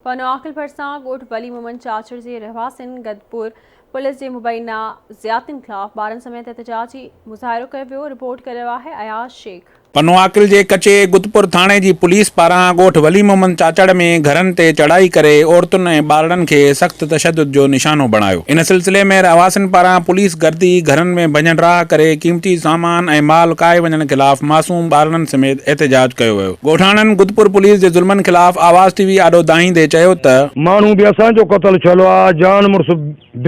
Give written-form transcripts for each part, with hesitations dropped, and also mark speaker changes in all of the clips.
Speaker 1: پنوعاقل ڀرسان ڳوٺ ولي محمد چاچڙ جي رهواسين گدپور پوليس جي مبينا زيادتين خلاف ٻارن سميت احتجاجي مظاهرو ڪيو ويو، رپورٽ ڪري رهيو آهي اياز شيخ.
Speaker 2: پنوعاقل جي ڪچي گدپور ٿاڻي جي پوليس پاران ڳوٺ ولي محمد چاچڙ ۾ گهرن تي چڙهائي ڪري عورتن ۽ ٻارڙن کي سخت تشدد جو نشانو بڻايو. ان سلسلي ۾ رهواسين پاران پوليس گردي، گهرن ۾ ڀڃ ڊاهه ڪري قيمتي سامان ۽ مال ڪاهي وڃڻ خلاف معصوم ٻارڙن سميت احتجاج ڪيو ويو. ڳوٺاڻن گدپور پوليس جي ظلمن خلاف آواز ٽي وي آڏو دانهيندي چيو ته.
Speaker 3: ماڻهو به اسان جو قتل ٿيل آ جان مڙس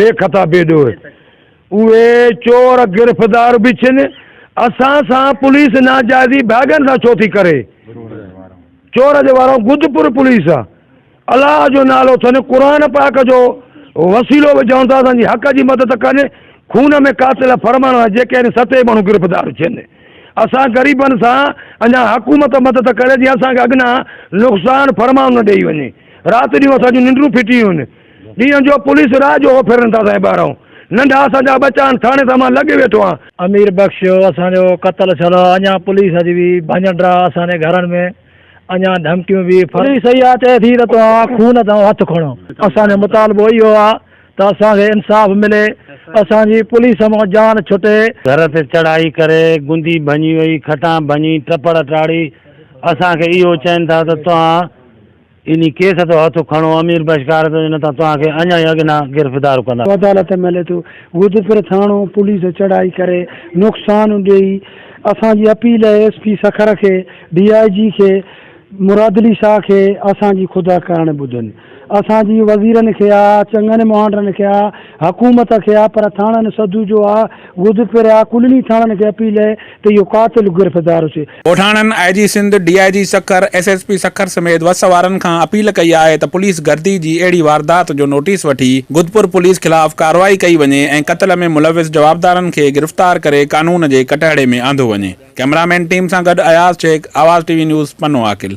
Speaker 3: بي خطا بي ڏوهه اهي چور گرفتار به ٿين اسان سان پوليس ناجائزي ڀاڳين سان ڇو ٿي ڪري چور جي وارو گدپور پوليس آ. الله جو نالو اٿن قرآن پاڪ جو وسيلو وجهون ٿا اسان جي حق جي مدد ڪن خون ۾ قاتل فرمان سان جيڪي آهن ستي ماڻهو گرفتار ٿين اسان غريبن سان اڃا حڪومت مدد ڪري جي اسان کي اڳنا نقصان فرمان نه ڏيئي وڃي رات ڏينهن اسان جون ننڊون ڦٽي ويون ڏينهن جو پوليس راء جو هو ڦرن ٿا اسان جي ٻاهران ننڍا اسان جا ٻچا آهن ٿاڻي تان مان لڳي ويٺو آهيان.
Speaker 4: امير بخش اسان جو قتل ٿيل اڃا پوليس جي به ڀڃ ڊاهه اسان جي گهرن ۾ اڃا ڌمڪيون به پوليس اها چئي ٿي ته توهان خون تان هٿ کڻو اسان جو مطالبو اهو آهي ته اسان کي انصاف ملي اسان جي پوليس مان جان ڇٽي.
Speaker 5: گهر تي چڙهائي ڪري گندي ڀڃي وئي کٽان ڀڃي ٽپڙ ٽاڙي اسان کي اهو چئن ٿا ته توهان انهي ڪيس تان هٿ کڻو امير بشڪار ته نه ته توهان کي اڃا ئي اڳنا گرفتار ڪندا.
Speaker 6: عدالت ملي ٿو گدپر ٿاڻو پوليس چڙهائي ڪري نقصان ڏئي اسان جي اپيل آهي ايس پي سکر کي ڊي I جي کي مراد علي شاهه کي اسان جي خدا ڪارڻ ٻڌن اسان جي وزيرن کي آ چڱن مهانڊن کي آ حڪومت کي آ پر ٿاڻن سڌو جو آ گدپر آ ڪلني ٿاڻن کي اپيل آهي ته اهو قاتل گرفتار ٿئي.
Speaker 2: ڳوٺاڻن I G Sindh, D I G Sukkur, S S P Sukkur سميت وس وارن کان اپيل ڪئي آهي ته پوليس گردي جي اهڙي واردات جو نوٽيس وٺي گدپور پوليس خلاف ڪارروائي ڪئي وڃي ۽ قتل ۾ ملوث جوابدارن کي گرفتار ڪري قانون جي ڪٽهڙي ۾ آندو وڃي. ڪئميرا مين ٽيم سان گڏ Ayaz Shaikh, Awaz T V news, Pano Aqil.